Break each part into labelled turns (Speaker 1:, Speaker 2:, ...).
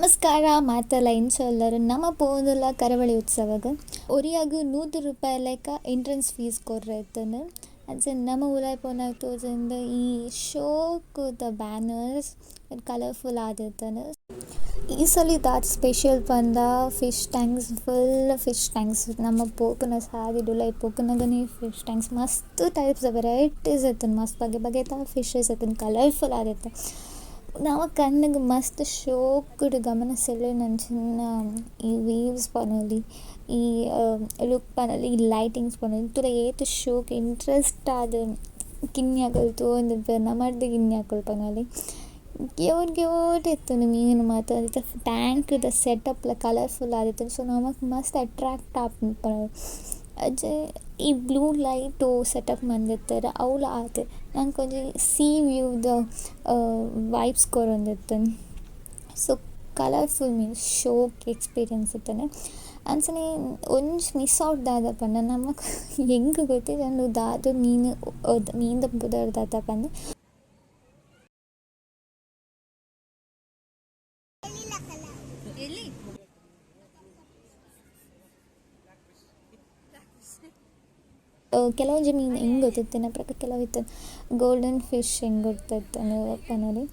Speaker 1: ನಮಸ್ಕಾರ ಮಾತೆರ್ಲ ಎಂಚ ಉಲ್ಲರ್ ನಮ ಪೋವೊಂದುಲ್ಲ ಕರಾವಳಿ ಉತ್ಸವಗ್ ಒರಿಯಗ್ 100 ರೂಪಾಯಿ ಲೆಕ ಎಂಟ್ರೆನ್ಸ್ ಫೀಸ್ ಕೊರ್ರೆ ಇತ್ತುಂಡು. ಅಂಚ ನಮ ಉಲಾಯಿ ಪೋನಗ ತೋಜೊಂದು ಈ ಶೋಕುದ ಬ್ಯಾನರ್ಸ್ ಕಲರ್ಫುಲ್ ಆದಿತ್ತುಂಡು. ಈ ಸಲಿ ದಾದ ಸ್ಪೆಷಲ್ ಪಂಡ fish tanks, full fish tanks. ನಮ ಪೋಪುನ ಸಾದಿಡ್ ಉಲಾಯಿ ಪೋಪುನಗನೆ ಫಿಶ್ thanks ಮಸ್ತ್ ಟೈಪ್ಸ್ ದ ವೆರೈಟೀಸ್ ಇತ್ತುಂಡು, ಮಸ್ತ್ ಬಗೆ ಬಗೆತ ಫಿಶಸ್ ಇತ್ತುಂಡು, ಕಲರ್ಫುಲ್ ಆದಿತ್ತುಂಡು. ನಮ ಕಣ್ಣುಗ್ ಮಸ್ತ್ ಶೋಕುಡು ಗಮನ ಸೆಳೆಯುನಂಚಿನ ಈ ವೇವ್ಸ್ ಪನೊಲಿ, ಈ ಲುಕ್ ಪನೊಲಿ, ಈ ಲೈಟಿಂಗ್ಸ್ ಪನೊಲಿ, ತೂಲ ಏತ್ ಶೋಕು ಇಂಟ್ರೆಸ್ಟ್ ಆದ್ ಕಿನ್ಯಕುಲು ತೂವೊಂದಿಪ್ಪೆರ್ ನಮರ್ದ್ ಕಿನ್ಯಕುಲು ಪನೊಲಿ. ಕ್ಯೂಟ್ ಕ್ಯೂಟ್ ಇತ್ತುಂಡು ಮೀನ್ ಮಾತ ಇತ್ತೆ ಟ್ಯಾಂಕ್ ದ ಸೆಟಪ್ ಲ ಕಲರ್ಫುಲ್ ಆದಿತ್ತುಂಡು ಸೊ ನಮಕ್ ಮಸ್ತ್ ಅಟ್ರಾಕ್ಟ್ ಆಪುಂಡು ಪನೊಲಿ. ಅಂಚ ಈ ಬ್ಲೂ ಲೈಟ್ ಸೆಟಪ್ ಮಂದಿತ್ತೆರ್ ಅವ್ಲ ಆತ್ ನಂಕ್ ಒಂಜಿ ಸೀ ವೀವ್ ದ ವೈಬ್ಸ್ ಕೊರೊಂದಿತ್ತುಂಡು. ಸೊ ಕಲರ್ಫುಲ್ ಮೀನ್ ಶೋಕ್ ಎಕ್ಸ್ಪೀರಿಯನ್ಸ್ ಇತ್ತುಂಡು. ಅಂಚನೆ ಒಂಜಿ ಮಿಸ್ ಔಟ್ ದಾದ ಪಂಡ ನಮಕ್ ಎಂಕ್ ಗೊತ್ತಿಜ್ಜಂಡ್ ದಾದ ಮೀನ್ ಮೀನ್ದ ಪುದರ್ ದಾದ ಪಂದ್. ಕೆಲವೊಂಜಿ ಮೀನ್ ಎಂಕ್ ಗೊತ್ತಿತ್ತಿನ ಪ್ರಕಾರ ಕೆಲವು ಇತ್ತ್ಂಡ್ ಗೋಲ್ಡನ್ ಫಿಶ್ ಎಂಕ್ ಗೊತ್ತಿತ್ತ್ಂಡ್ ಪನೊಲಿ.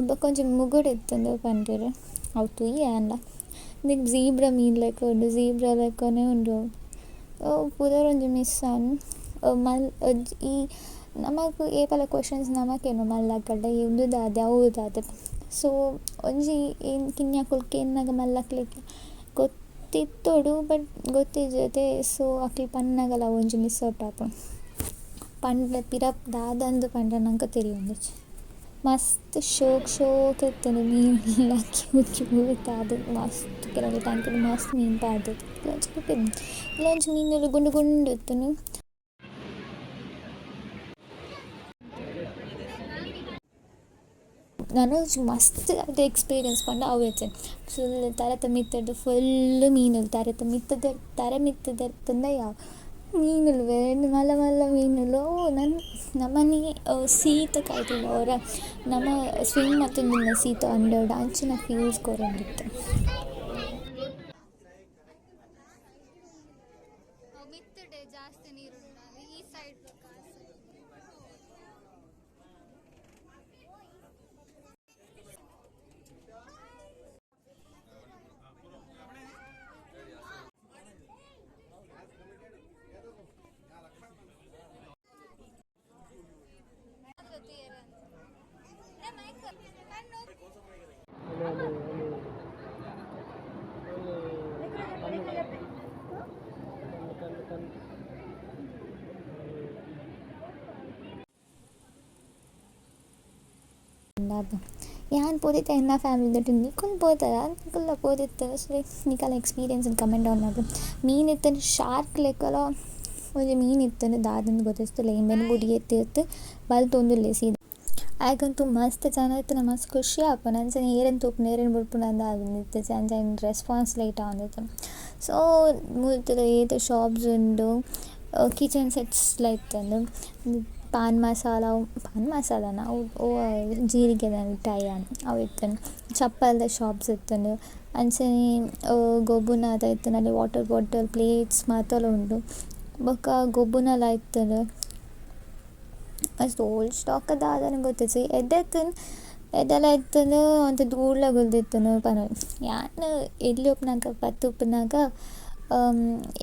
Speaker 1: ಬೊಕ ಒಂಜಿ ಮುಗುಡು ಇತ್ತ್ಂಡ್ ಪಂಡೆರ್ ಅವು ತೂಯೆ ಆಂಡ ಉಂದೆಕ್ ಝೀಬ್ರಾ ಮೀನ್ ಲೆಕ ಉಂಡು ಝೀಬ್ರಾ ಲೆಕನೆ ಉಂಡು ಅವು ಪುದರ್ ಒಂಜಿ ಮಿಸ್ಸ್ ಆಂಡ್. ಮಲ್ ಈ ನಮಕ್ ಏಪಲ ಕ್ವೆಷನ್ಸ್ ನಮಕ್ ಕೇನುವ ಮಲ್ಲಕಲ್ಡ ಉಂದು ದಾದ ಅವು ದಾದ. ಸೊ ಒಂಜಿ ಕಿನ್ಯಕುಲು ಕೇನ್ನಗ ಮಲ್ಲಕ್ಲೆಗ್ ಗೊತ್ತಿತ್ತೊಡು ಬಟ್ ಗೊತ್ತಿಜ್ಜತೆ. ಸೊ ಅಕ್ಲ್ ಪನ್ನಗಲ ಅವೊಂಜಿ ಮಿಸ್ಸ್ ಔಟ್ ಆಪುಂಡು ಪಂಡ ಪಿರ ದಾದಂದ್ ಪಂಡ ನಂಕ್ ತೆರಿಯೊಂದಿಜ್ಜಿ. ಮಸ್ತ್ ಶೋಕ್ ಶೋಕ್ ಇತ್ತುಂಡು ಮೀನ್ ಲ ಕ್ಯೂಟ್ ಕ್ಯೂಟ್ ಆದ್ ಮಸ್ತ್ ಕೆಲವೊಂಜಿ ಟ್ಯಾಂಕ್ ಡ್ ಮಸ್ತ್ ಮೀನ್ ಪಾಡ್ದೆರ್ ಕೆಲವೊಂಜಿ ಮೀನುಲು ಗುಂಡು ಗುಂಡು ಇತ್ತುಂಡು. ನನೊಂಜಿ ಮಸ್ತ್ ದ ಎಕ್ಸ್ಪೀರಿಯನ್ಸ್ ಪಂಡ ಅವ್ವೆ ಫುಲ್ ತರೆತ ಮಿತ್ತುರ್ದು ಫುಲ್ ಮೀನುಲು ತರೆತ ಮಿತ್ತ್ ತರೆ ಮಿತ್ತ್ ದೆರ್ತುಂಡ ಯಾವು ಮೀನುಲು ಮಲ್ಲ ಮಲ್ಲ ಮೀನುಲು ನನ್ ನಮನೆ ಸೀತ ಕೈತಲ್ ಒರ ನಮ ಸ್ವಿಮ್ ಮಂತೊಂದುಲ್ಲ ಸೀತ ಅಂಡರ್ಡ್ ಅಂಚಿನ ಫೀಲ್ಸ್ ಕೊರೊಂದಿತ್ತ್ಂಡ್.
Speaker 2: ಮಿತ್ತುಡೆ ಜಾಸ್ತಿ ನೀರು ಉಂಡು ಈ ಸೈಡ್ ಬೊಕ ಆ ಸೈಡ್.
Speaker 1: ಯಾನ್ ಪೋದಿತ್ತೆ ಎನ್ನ ಫ್ಯಾಮಿಲಿ ದೊಟ್ಟಿಗೆ ನಿಕುಲು ಪೋತರಾ ನಿಕುಲ್ಲ ಪೋದಿತ್ತೆರ್ ಸೊ ನಿಕಲ್ನ ಎಕ್ಸ್ಪೀರಿಯನ್ಸ್ ನ್ ಕಮೆಂಟ್ ಡೌನ್ ಮಲ್ಪುಲೆ. ಮೀನ್ ಇತ್ತ್ಂಡ ಶಾರ್ಕ್ ಲೆಕಲ ಒಂಜಿ ಮೀನ್ ಇತ್ತ್ಂಡ್ ದಾದಂದ್ ಗೊತ್ತಿಜ್ಜಿ ಇಂಬೆನ್ ಬುಡಿಯೆ ತಿರ್ತ್ ಬಲ್ತೊಂದುಲ್ಲೆ ಸೀದಾ. ಆಯಗಂತೂ ಮಸ್ತ್ ಜನ ಇತ್ತ್ಂಡ ಮಸ್ತ್ ಖುಷಿ ಆಪುಂಡು ಅಂಚನೆ ಏರೆನ್ ತೂಪುನ ಏರೆನ್ ಬುಡ್ಪುನ ಅಂದ್ ಆವೊಂದಿತ್ತಿಜಿ ಅಂಚ ಐನ ರೆಸ್ಪಾನ್ಸ್ ಲೇಟ್ ಆವೊಂದಿತ್ತ್ಂಡ್. ಸೊ ಮುಲ್ತದ ಏತ್ ಶಾಪ್ಸ್ ಉಂಡು ಕಿಚನ್ ಸೆಟ್ಸ್ ಲ ಇತ್ತ್ಂಡ್ ಪಾನ್ ಮಸಾಲ ಪಾನ್ ಮಸಾಲನ ಅವು ಒವಾ ಜೀರಿಗೆದ ಮಿಠಾಯಿ ಅವು ಇತ್ತ್ಂಡ್ ಚಪ್ಪಲ್ದ ಶಾಪ್ಸ್ ಇತ್ತ್ಂಡ್ ಅಂಚನೆ ಗೊಬ್ಬುನಾದ ಇತ್ತ್ಂಡ್ ವಾಟರ್ ಬಾಟಲ್ ಪ್ಲೇಟ್ಸ್ ಮಾತಲ ಉಂಡು ಬೊಕ ಗೊಬ್ಬುನಲ ಇತ್ತ್ಂಡ್. ಮಸ್ತ್ ಓಲ್ಡ್ ಸ್ಟಾಕ್ ದಾದನ ಗೊತ್ತಿಜ್ಜಿ ಎಡ್ಡೆ ಇತ್ತ್ಂಡ್ ಎಡ್ಡೆಲ ಇತ್ತ್ಂಡ್ ಒಂತೆ ದೂರಲ ಕುಲ್ದಿತ್ತುಂಡು ಪನೊಲಿ. ಯಾನ್ ಎಲ್ಯ ಉಪ್ಪುನಗ ಪತ್ತ್ ಉಪ್ಪುನಗ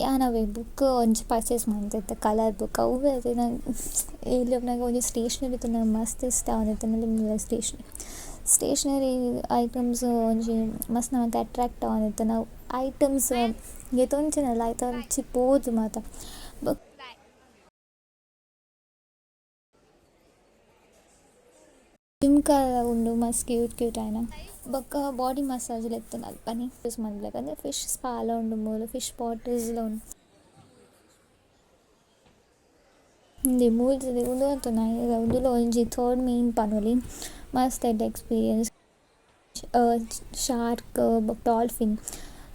Speaker 1: ಯಾನ್ ಅವ್ವೆ ಬುಕ್ ಒಂಜಿ ಪರ್ಚೇಸ್ ಮಂತಿತ್ತೆ ಕಲರ್ ಬುಕ್ ಅವ್ವೆ ಎಲ್ಯ ಉಪ್ಪುನಗ ಒಂಜಿ ಸ್ಟೇಷನರಿ ತೂನಗ ಮಸ್ತ್ ಇಷ್ಟ ಆವೊಂದಿತ್ತ್ಂಡ್ ಸ್ಟೇಷನರಿ ಸ್ಟೇಷನರಿ ಐಟಮ್ಸ್ ಒಂಜಿ ಮಸ್ತ್ ನಮಕ್ ಅಟ್ರಾಕ್ಟ್ ಆವೊಂದಿತ್ತ್ಂಡ್ ಅವು ಐಟಮ್ಸ್ ಗೆತೊಂಚಿನಲ ಐತ ಅಂಚಿ ಪೋದು ಮಾತ ಬೊಕ ಜುಮ್ಕಾ ಉಂಡು ಮಸ್ತ್ ಕ್ಯೂಟ್ ಕ್ಯೂಟ್ ಆಯಿನ ಬೊಕ ಬಾಡಿ ಮಸಾಜ್ ಲ ಇತ್ತ್ಂಡ್ ಅಲ್ಪನೆ ಯೂಸ್ ಮನ್ಪುಲೆಕ ಅಂದ್ ಫಿಶ್ ಸ್ಪ ಲ ಉಂಡು ಮೂಲು ಫಿಶ್ ಪಾಟರ್ಸ್ ಲ ಉಂಡು. ಉಂದೇ ಮೂಲ್ದ ಉಂದು ಉಂದುಲ ಒಂಜಿ ಥರ್ಡ್ ಮೈನ್ ಪನೊಲಿ ಮಸ್ತ್ ಎಡ್ಡೆ ಎಕ್ಸ್ಪೀರಿಯನ್ಸ್. ಶಾರ್ಕ್ ಬೊಕ ಡಾಲ್ಫಿನ್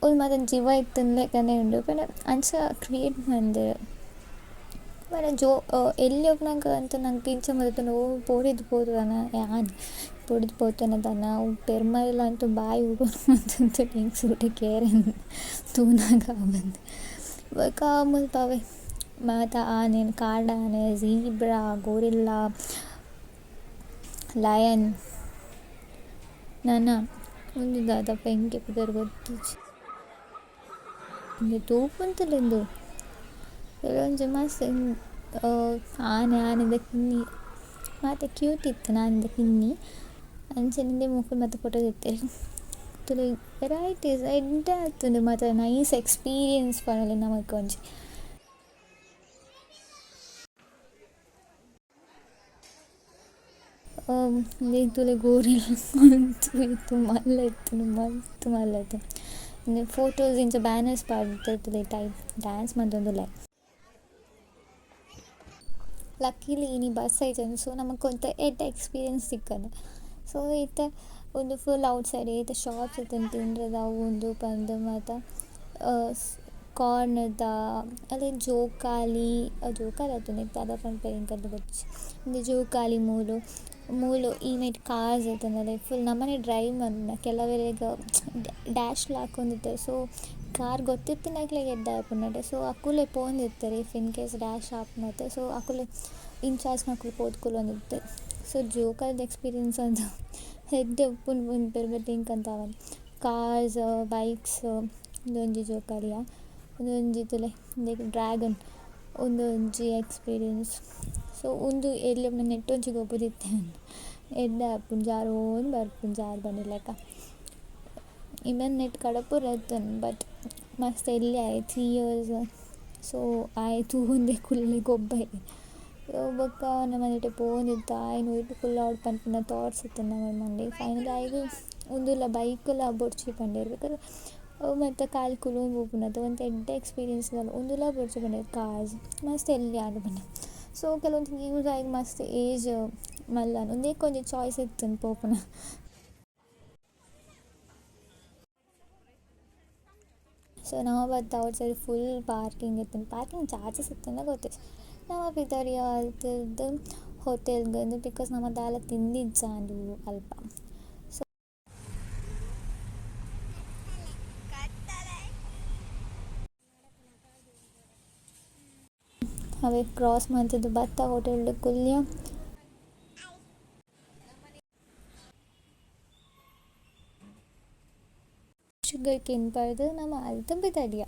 Speaker 1: ಉಂದು ಮಾತ ಜೀವ ಇತ್ತಿನ ಲೆಕನೆ ಉಂಡು ಪಂಡ ಅಂಚ ಕ್ರಿಯೇಟ್ ಮಂದೆರ್. ಪಂಡ ಜೋ ಎಲ್ಯ ಉಪ್ಪುನಗ ಅಂತು ನಂಕ್ ಇಂಚ ಮಾತ ತೂಂಡ ಓ ಪೋಡಿದ್ ಪೋತುದನ ಯಾನ್. ಬುಡ್ದು ಪೋತುಂಡ ದಾನ್ನ ಅವು ಪೆರ್ಮರಿಲ ಅಂತು ಬಾಯಿ ಓಪನ್ ಮಂತೊಂದು ಎಂಕ್ ಸೂಟೆ ಕೇರೆಂದ್ ತೂನಗ ಆವಂದ್. ಬೊಕ ಮುಲ್ಪ ಅವ್ವೆ ಮಾತ ಆನೆ ಕಾಡಾನೆ ಝೀಬ್ರಾ ಗೊರಿಲ್ಲ ಲಯನ್ ನನ ಉಂದು ದಾದಪ ಎಂಕೆ ಪುದರ್ ಗೊತ್ತಿಜ್ಜಿ. ಉಂದು ತೂಪುಂತುಂಡು ಉಂದು ಕೆಲವೊಂಜಿ ಮಸ್ತ್ ಆನೆ ಆನೆದ ಕಿನ್ನಿ ಮಾತ ಕ್ಯೂಟ್ ಇತ್ತ್ಂಡ್ ಆನೆದ ಕಿನ್ನಿ ಅಂಚನೆ ಇಂದೇ ಮೊಕುಲು ಮಾತ ಫೊಟೊ ದೆತ್ತೆರ್ ತೂಲೆ ವೆರೈಟೀಸ್ ಎಡ್ಡೆ ಆತುಂಡು ಮಾತ ನೈಸ್ ಎಕ್ಸ್ಪೀರಿಯನ್ಸ್ ಪನೊಲಿ ನಮಕ್ ಒಂಜಿ. ಉಂದೆನ್ ತೂಲೆ ಗೋರಿಲ್ಲ ಇತ್ತ್ ಮಲ್ಲೆ ಇತ್ತುಂಡು ಮಸ್ತ್ ಮಲ್ಲೆ ಇತ್ತುಂಡು. ಉಂದು ಫೋಟೋಸ್ ಇಂಚ ಬ್ಯಾನರ್ಸ್ ಪಾಡ್ದ್ ತೂಲೆ ಟೈಪ್ ಡ್ಯಾನ್ಸ್ ಮಂತೊಂದುಲ್ಲೆ. ಲಕ್ಕಿಲಿ ಇನಿ ಬಸ್ಸ್ ಇಜ್ಜಂಡ್ ಸೋ ನಮಕ್ ಒಂತೆ ಎಡ್ಡೆ ಎಕ್ಸ್ಪೀರಿಯನ್ಸ್ ತಿಕ್ಕುಂಡು. ಸೋ ಇತ್ತೆ ಉಂದು ಫುಲ್ ಔಟ್ಸೈಡ್ ಏತ್ ಶೋಪ್ಸ್ ಇತ್ತ್ಂಡ್ ತಿಂಡ್ರೆದ ಅವು ಉಂದು ಪಂದ್ ಮಾತ ಕಾರ್ನ್ ದ ಅಲ್ಲೆ ಜೋಕಾಲಿ ಜೋಕಾಲಿ ಅತ್ತ್ ಉಂದೆಕ್ ದಾದ ಪನ್ಪೆರ್ ಎಂಕ್ ಆತ್ ಗೊತ್ತಿಜ್ಜಿ ಉಂದು ಜೋಕಾಲಿ ಮೂಲು ಮೂಲು ಈ ಮೈಟ್ ಕಾರ್ಸ್ ಇತ್ತ್ಂಡ್ ಫುಲ್ ನಮನೆ ಡ್ರೈವ್ ಮನ್ಪುನ ಕೆಲವೆರೆಗ್ ಡ್ಯಾಶ್ಲ ಆಕೊಂದಿತ್ತೆರ್ ಸೋ ಕಾರ್ ಗೊತ್ತಿತ್ತಿನಕ್ಲೆಗ್ ಎಡ್ಡೆ ಆಪುಂಡು ಸೋ ಅಕುಲೆ ಪೋವೊಂದಿತ್ತೆರ್ if in case dash ಆಪುಂಡತೆ so ಅಕುಲೆ ಇನ್ಚಾರ್ಜ್ ನಕುಲು ಪೋದು ಕುಲ್ಲೊಂದಿತ್ತೆರ್ ಸೋ ಜೋಕಾಲಿದ ಎಕ್ಸ್ಪೀರಿಯನ್ಸ್ ಅಂತು ಎಡ್ಡೆ ಉಪ್ಪುಂಡು ಪನ್ಪೆರ್ ಬಟ್ ಎಂಕ್ ಅಂತು ಆವಂದ್ ಕಾರ್ಸ್ ಬೈಕ್ಸ್ ಉಂದೊಂಜಿ ಜೋಕಾಲಿಯ ಉಂದೊಂಜಿ ತೂಲೆ ಉಂದೆಕ್ ಡ್ರ್ಯಾಗನ್ ಉಂದೊಂಜಿ ಎಕ್ಸ್ಪೀರಿಯನ್ಸ್ ಸೋ ಉಂದು ಎಲ್ಯ ಉಪ್ಪುನಗ ನೆಟ್ಟ್ ಒಂಜಿ ಗೊಬ್ಬುದಿತ್ತೆ ಯಾನ್ ಎಡ್ಡೆ ಆಪುಂಡು ಜಾರೋಂದು ಬರ್ಪುಂಡು ಜಾರು ಬಂಡಿ ಲೆಕ ಇಂಬೆನ್ ನೆಟ್ಟ್ ಕಡಪುರೆ ಇತ್ತುಂಡು ಬಟ್ ಮಸ್ತ್ ಎಲ್ಯ ಆಯೆ 3 ಇಯರ್ಸ್ ಸೋ ಆಯೆ ತೂವೊಂದೆ ಕುಲ್ಲೆ ಗೊಬ್ಬಯೆ ಬೊಕ್ಕ ನಮ ನೆಟೆ ಪೋವೊಂದಿತ್ತ ಆಯನ್ ಒಯಿಟ್ ಕುಲ್ಲವೊಡು ಪನ್ಪಿನ ಥಾಟ್ಸ್ ಇತ್ತ್ಂಡ್ ನಮ ಮಂಡೆಗ್ ಫೈನಲಿ ಆಯಗ್ ಉಂದುಲ ಬೈಕುಲ ಬೊಡ್ಚಿ ಪಂಡೆರ್ because ಅವು ಮಾತ ಕಾಲಿ ಕುಲೊಂದು ಪೋಪುನತ ಒಂತೆ ಎಡ್ಡೆ ಎಕ್ಸ್ಪೀರಿಯನ್ಸ್ ದಾಲ ಉಂದುಲ ಬೊಡ್ಚಿ ಪಂಡೆರ್ ಕಾರ್ಸ್ ಮಸ್ತ್ ಎಲ್ಯ ಆಂಡ್ ಪಂಡೆ ಸೋ ಕೆಲವೊಂಜಿ ಗೇಮ್ಸ್ ಆಯಗ್ ಮಸ್ತ್ ಏಜ್ ಮಲ್ಲ ಆಂಡ್ ಉಂದೆಕ್ ಒಂಜಿ ಚಾಯ್ಸ್ ಇತ್ತ್ಂಡ್ ಪೋಪುನ. ಸೊ ನಮ ಬತ್ತ ಔಟ್ಸೈಡ್ ಫುಲ್ ಪಾರ್ಕಿಂಗ್ ಇತ್ತ್ಂಡ್ ಪಾರ್ಕಿಂಗ್ ಚಾರ್ಜಸ್ ಇತ್ತ್ಂಡ ಗೊತ್ತಿಜ್ಜಿ ನಮ ಪಿದಡಿಯ ಅಲ್ತುರ್ದು ಹೋಟೆಲ್ಗ್ because ನಮ ದಾಲ ತಿಂದಿಜ್ಜಾಂಡ್ ಅಲ್ಪ. ಸೊ ಅವೆಕ್ ಕ್ರಾಸ್ ಮಂತುದು ಬತ್ತ ಹೋಟೆಲ್ಡ್ ಕುಲ್ಲಿಯ. ಶುಗರ್ ಕೇನ್ ಪಾಡ್ದ್ ನಮ ಅಲ್ತ್ ಪಿದಡಿಯ.